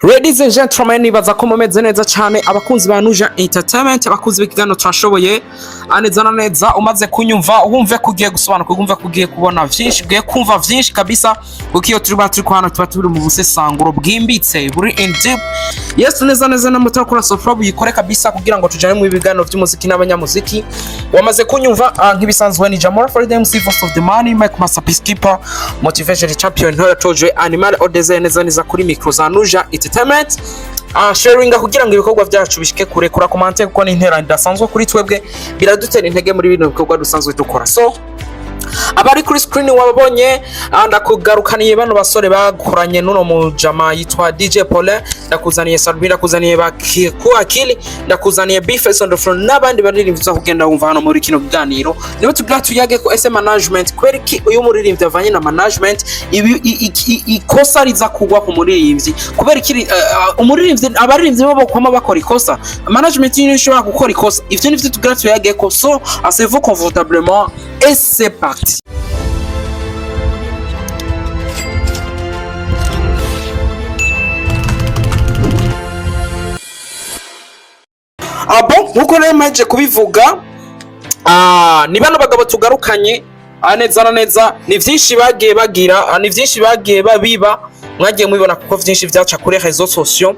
Ladies and gentlemen, nibaza ko mumeze neza cyane, abakunzi ba Nuja Entertainment, abakunzi b'ikiganiro Turashoboye. Neza na neza umaze kunyumva, wumve ko ugiye gusobanuka, wumve ko ugiye kubona vyinshi, ugiye kumva vyinshi kabisa, kuko iyo turi turi hano tuba turi mu busesanguro bwimbitse buri in deep. Yes, neza neza namutakora subscribe, uyikore kabisa kugira ngo tujane mu biganiro by'umuziki n'abanyamuziki. Wamaze kunyumva, nk'ibisanzwe ni Jamora for the MC, Voice of the Money, Mike Master, Peacekeeper, Motivation Champion, Ntore Toje Animal Odeze, neza neza kuri micro za Nuja Entertainment. Sharinga kugira ngo ibikorwa byacu bishike kure, kura comment, kuko ni intera idasanzwe kuri twebwe, biradutera intege muri bino bikorwa dusanzwe dukora. So abari kuri screen wababonye, ndakugarukaniye bano basore bakoranye n'uno mujama yitwa DJ Paulin. Ndakuzaniye Salvi, ndakuzaniye Bakiku Akili, ndakuzaniye Bface on the front n'abandi baririmbyi uza kugenda wumva hano muri kino kiganiro. Nibo tugira tuyage ko ese management, kubera iki uyu muririmbyi avanye na management ibi ikosa riza kugwa ku muririmbyi? Kubera iki umuririmbyi, abaririmbyi bo bakwama bakora ikosa, management niyo ishobora gukora ikosa? Ivyo nivyo tugira tuyage ko. So asseyez-vous confortablement et c'est parti. Abo nkuko rero maje kubivuga, ni bano bagabo tugarukanye. Neza na neza ni vyinshi bagiye bagira, ni vyinshi bagiye babiba, mwagiye mubibona kuko vyinshi vyaca kuri réseaux sociaux.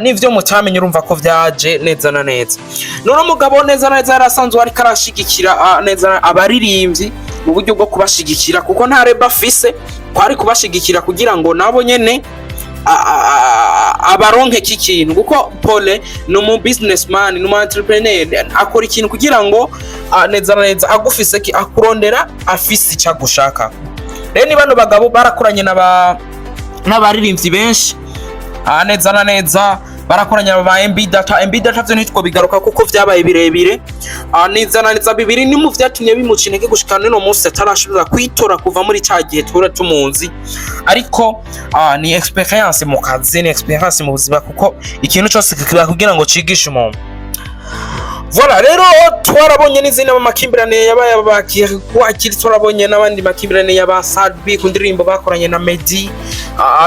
Nivyo mutamenye, urumva ko vyaje neza na neza. None mugabo neza na neza yarasanzwe ariko arashigikira neza abaririmbyi mu buryo bwo kubashigikira, kuko nta label afise, kwari kubashigikira kugira ngo nabo nyene abaronke k'ikintu, kuko Paul ni umu businessman, ni umu entrepreneur, akora ikintu kugira ngo neza na neza agufise ki akurondera afise icyo agushaka. Rero ni bano bagabo barakoranye n'aba n'abaririmbyi benshi. Neza na neza barakoranye na ba MB Data. MB Data vyo ntitwo bigaruka kuko vyabaye birebire. Neza na neza bibiri ni mu vyatumye bimuca intege gushika n'uno munsi atarashobora kwitora kuva muri ca gihe tura tumuzi. Ariko ni experience mu kazi, ni experience mu buzima, kuko ikintu cose kiba kugira ngo cigishe umuntu. Voilà, rero twarabonye n'izindi makimbirane yabaye kwakiri, twarabonye n'abandi makimbirane y'aba Sadbi ku ndirimbo bakoranye na Meddy.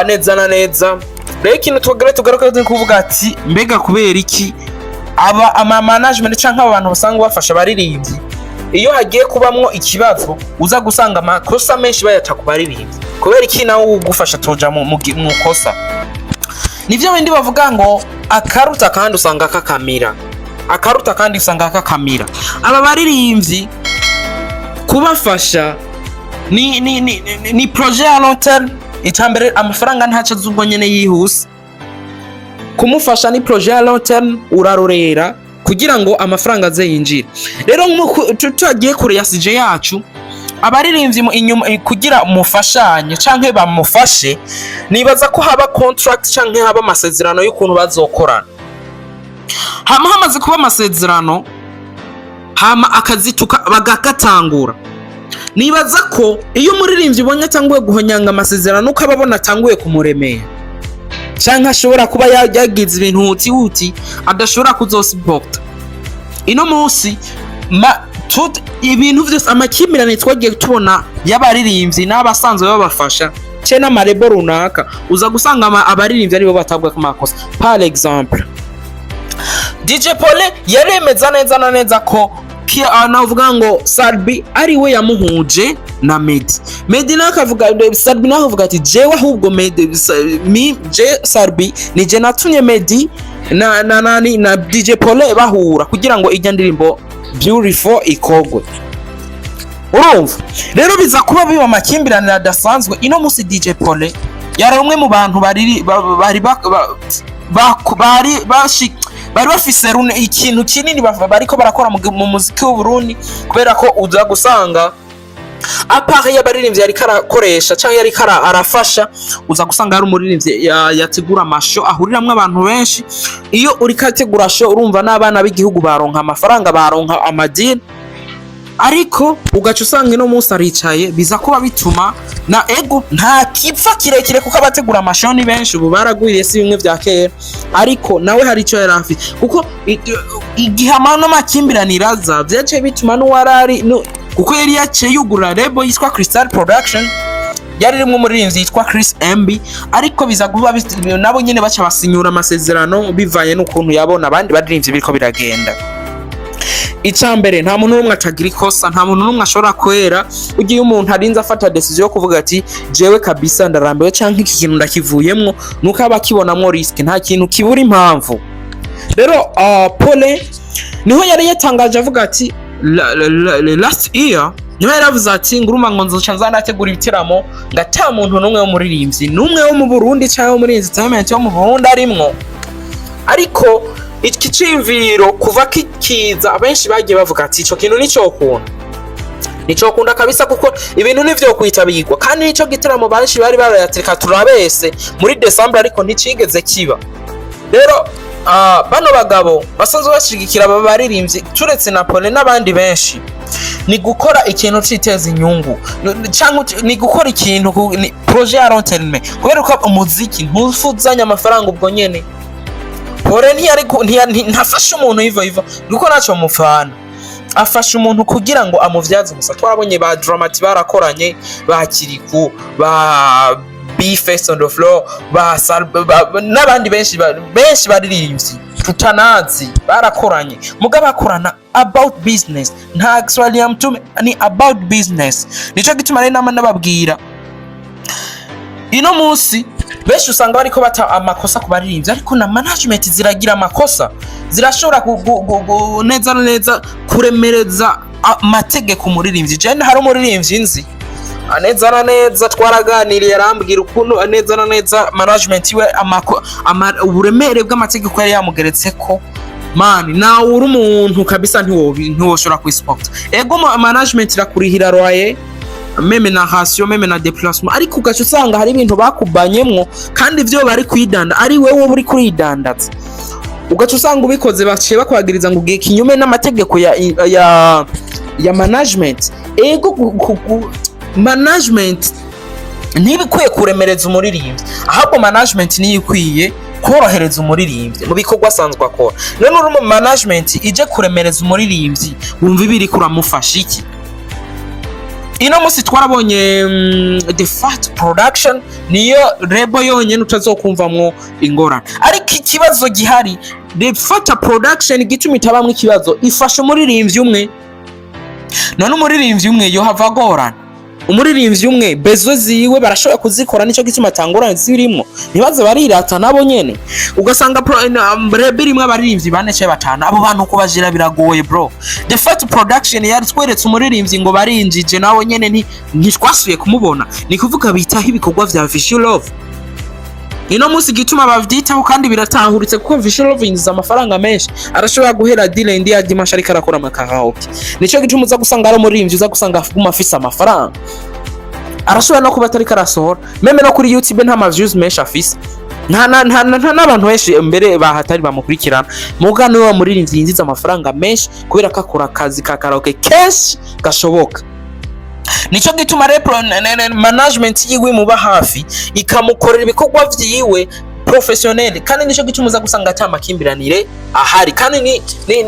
Neza na neza rero ikintu tugere tugaruka turi kuvuga ati mbega kubera iki aba ama management canke aba bantu basanga bafasha abaririmbyi, iyo hagiye kubamwo ikibazo uza gusanga amakosa menshi bayaca ku baririmbyi? Kubera iki nawe ugufasha toja mu kosa? Nivyo bindi bavuga ngo akaruta kandi usanga kakamira, akaruta kandi usanga kakamira. Aba baririmbyi kubafasha ni projet à long terme. Icambere, amafaranga ntaco aza ubwo nyene yihuse. Kumufasha ni projet à long terme, urarorera kugira ngo amafaranga aze yinjire. Rero nkuko tutagiye kure ya sujet yacu, abaririmbyi inyuma kugira mufashanye canke bamufashe, nibaza ko haba contract canke haba amasezerano y'ukuntu bazokorana. Hama hamaze kuba amasezerano, hama akazi bagagatangura. Nibaza ko iyo umuririmbyi ubonye atanguye guhonyanga amasezerano, uko ababona atanguye kumuremera canke ashobora kuba yagize ibintu huti huti adashobora kuzosupporta ino munsi ma ibintu vyose, amakimbirane twagiye tubona y'abaririmbyi n'abasanzwe babafasha ce n'ama label runaka, uza gusanga abaririmbyi aribo batabwa ku makosa. Par exemple, DJ Paul yaremeza neza na neza ko navuga ngo Salbi ari we yamuhuje na Meddy. Meddy nawe akavuga, Salbi nawe akavuga ati jewe ahubwo Meddy mi je Salbi ni je natumye Meddy na DJ Paul bahura kugira ngo ijya ndirimbo Beautiful ikogwe. Urumva rero biza kuba biba amakimbirane adasanzwe. Ino munsi DJ Paul yari umwe mu bantu bari bari bari bafise ikintu kinini bariko barakora mu muziki w'u Burundi, kubera ko uza gusanga à part y'abaririmbyi yariko arakoresha canke yariko arafasha, uza gusanga hari umuririmbyi yategura ama show ahuriramwo abantu benshi. Iyo uriko ategura show, urumva n'abana b'igihugu baronka amafaranga, baronka amadini, ariko ugaca usanga ino munsi aricaye. Biza kuba bituma na ego nta kipfa kirekire, kuko abategura ama show ni benshi ubu, baragwiriye, si bimwe vya kera. Ariko nawe hari icyo yari afite, kuko igihe amano makimbirane iraza, vyaciye bituma n'uwarari kuko yari yaciye yugurura label yitwa Crystal Production. Yari rimwe umuririmbyi yitwa Chris MB, ariko biza kuba nabo nyene baca basinyura amasezerano bivanye n'ukuntu yabona abandi baririmbyi biriko biragenda. Icya mbere, nta muntu n'umwe atagira ikosa, nta muntu n'umwe ashobora kwera. Ugiye umuntu arinze afata décision yo kuvuga ati: "Jewe kabisa ndarambiwe canke iki kintu ndakivuyemwo", nuko aba akibonamwo risque. Nta kintu kibura impamvu. Rero Pole niho yari yatangaje avuga ati last year niho yaravuze ati nguruma ngo nzoca nza ndategura ibiteramo ngo ata muntu n'umwe w'umuririmbyi n'umwe wo mu Burundi cyangwa wo muri entertainment yo mu Burundi arimwo. Ariko iki ciyumviro kuva kikiza, abenshi bagiye bavuga ati ico kintu nicokunda, nicokunda kabisa, kuko ibintu nivyo kwitabirwa. Kandi nico gitaramo benshi bari barayatirika turabese muri December, ariko nticigeze kiba. Rero bano bagabo basanzwe bashigikira aba baririmbyi, turetse na Pole n'abandi benshi, ni gukora ikintu citeza inyungu canke ni gukora ikintu ni projet ya long terme, kubera ko umuziki ntufuzanya amafaranga ubwo nyene. Pole ntiyari ntafasha umuntu iva iva nuko naco mufana, afasha umuntu kugira ngo amuvyaze umusa. Twarabonye ba Dramati barakoranye, ba Kiriku, ba B Face on the floor, ba n'abandi benshi benshi baririmbyi tutanazi barakoranye. Muga bakorana about business, nta Kiswahili ya mtume, ni about business. Nico gituma rero nama nababwira, ino munsi benshi usanga bariko bata amakosa ku baririmbyi, ariko na management ziragira amakosa, zirashobora neza na neza kuremereza amategeko umuririmbyi. Jewe hari umuririmbyi nzi neza na neza, twaraganiriye, arambwira ukuntu neza na neza management iwe uburemere bw'amategeko yari yamugeretseko. Mani, nawe uri umuntu kabisa ntiwoshobora kwisupporta. Ego, management irakurihira loyer, même na ration, même na déplacement, ariko ugaca usanga hari ibintu bakubanyemwo kandi ivyo bari kwidanda ari wewe uri kuridandaza. Ugaca usanga ubikoze baciye bakwagiriza ngo ugiye kinyume n'amategeko ya management. Ego, management ntibikwiye kuremereza umuririmbyi, ahubwo management niyo ikwiye korohereza umuririmbyi mu bikorwa asanzwe akora. None uri mu management ije kuremereza umuririmbyi, wumva ibiri kuramufasha iki? Ino musi twarabonye The Fat Production niyo label yonyene utazokumvamwo ingorane. Ariko ikibazo gihari, The Fat Production igituma itabamwo ikibazo, ifasha umuririmbyi umwe. None umuririmbyi umwe yohava agorana? Umuririmbyi umwe bezo ziwe barashobora kuzikora, nico gituma atangorane zirimwo. Ntibaze barirata nabo nyene. Ugasanga label irimwo abaririmbyi bane canke batanu, abo bantu kubajira biragoye, bro. The Fat Production yari tweretse umuririmbyi ngo barinjije, nabo nyene ntitwasubiye kumubona. Ni kuvuga bitaho ibikorwa vya Visual Love. Ino munsi igituma bavyitaho kandi biratahuritse, kuko Visual Love yinjiza amafaranga menshi, arashobora guhera du lundi à dimanche ariko arakora amakaraoke. Nico gituma uza gusanga ari umuririmbyi uza gusanga aguma afise amafaranga. Arashobora no kuba atariko arasohora, même no kuri YouTube nta ma views menshi afise, nta n'abantu benshi mbere bahatari bamukurikirana. Muga niwe wa muririmbyi yinjiza amafaranga menshi kubera ko akora akazi ka karaoke kenshi gashoboka. Nico gituma rero management yiwe imuba hafi, ikamukorera ibikorwa vyiwe professionnel. Kandi nico gituma uza gusanga ata makimbiranire ahari. Kandi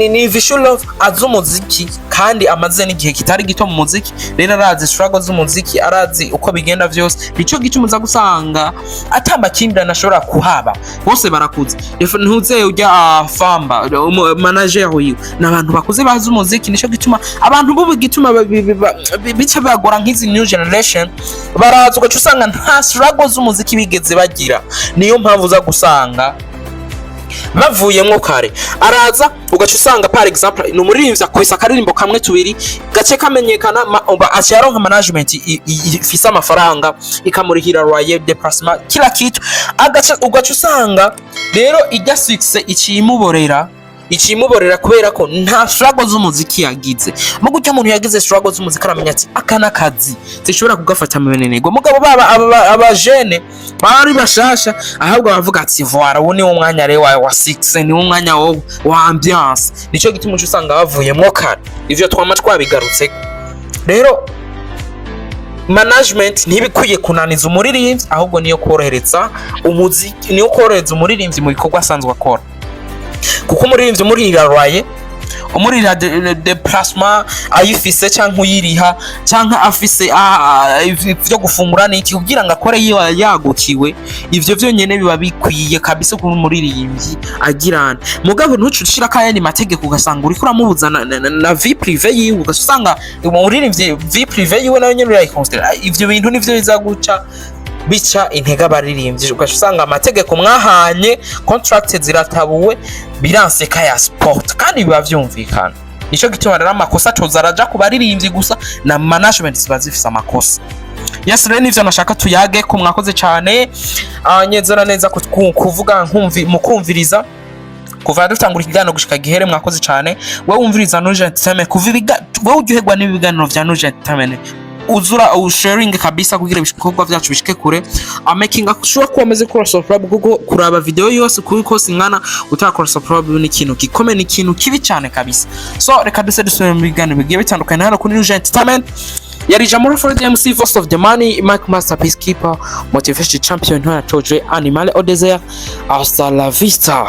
ni Visual Love azi umuziki, kandi amaze n'igihe kitari gito mu muziki. Rero arazi struggle z'umuziki, arazi uko bigenda vyose. Nico gituma uza gusanga ata makimbirane ashobora kuhaba, bose barakuze. Ntuze ujya famba manager wiwe ni abantu bakuze bazi umuziki. Nico gituma abantu bubu gituma bica bagora nk'izi new generation baraza, ugaca usanga nta struggle z'umuziki bigeze bagira. Niyo mpamvu uza gusanga bavuyemwo kare. Araza ugaca usanga, par exemple, ni umuririmbyi akubise akaririmbo kamwe, tubiri, gace kamenyekana, aca yaronka management ifise amafaranga, ikamurihira loyer, déplacement, kila kitu. Agaca ugaca usanga rero ijya succès icimuborera, kubera ko nta struggle z'umuziki yagize. Mu gutya umuntu yagize struggle z'umuziki aramenya ati aka n'akazi zishobora kugafata mu binenego. Mugabo baba aba jeunes bari bashasha, ahubwo bavuga ati: "Voilà, ubu ni wo mwanya rero wa succès, ni wo mwanya wa ambiance." Nico gituma uca usanga bavuyemwo kare. Ivyo twama twabigarutseko. Rero management ntibikwiye kunaniza umuririmbyi, ahubwo niyo korohereza umuziki, niyo korohereza umuririmbyi mu bikorwa asanzwe akora, kuko umuririmbyi umurihira loyer, Umurira déplacement ayifise canke uyiriha, canke afise ivyo gufungura n'iki kugira ngo akore yagukiwe. Ivyo vyonyene biba bikwiye kabisa kuba umuririmbyi agirana. Mugabo ntuce ushirako ayandi mategeko, ugasanga uriko uramubuza na vie privée yiwe, ugasanga umuririmbyi vie privée yiwe nayo nyene urayiconsidera. Ivyo bintu nivyo biza guca bica intege abaririmbyi, ugaca usanga amategeko mwahanye, contract ziratabuwe, biranse kaya sport, kandi biba vyumvikana. Nico gituma rero amakosa toza araja ku baririmbyi gusa, na management ziba zifise amakosa. Yes, rero nivyo nashaka tuyage ko. Mwakoze cyane nyezera neza kuvuga nkumvi mukumviriza kuva dutangura ikiganiro gushika gihere. Mwakoze cyane. Wewe wumviriza Nuje Entertainment kuva wewe uryoherwa n'ibiganiro vya Nuje Entertainment, uzura usharing kabisa kugira ibikorwa vyacu bishike kure, making sure ko wamaze gukora subscribe, kuko kuraba video yose kuri kose ingana utakora subscribe ni ikintu gikomeye, ni ikintu kibi cyane kabisa. So reka duse dusubire mu biganiro bigiye bitandukanye hano kuri Nuje Entertainment. Yari Jamura for the MC, Voice of the Money, Mike Master, Peacekeeper, Motivation Champion, Ntwara Animal au désert. Hasta la vista.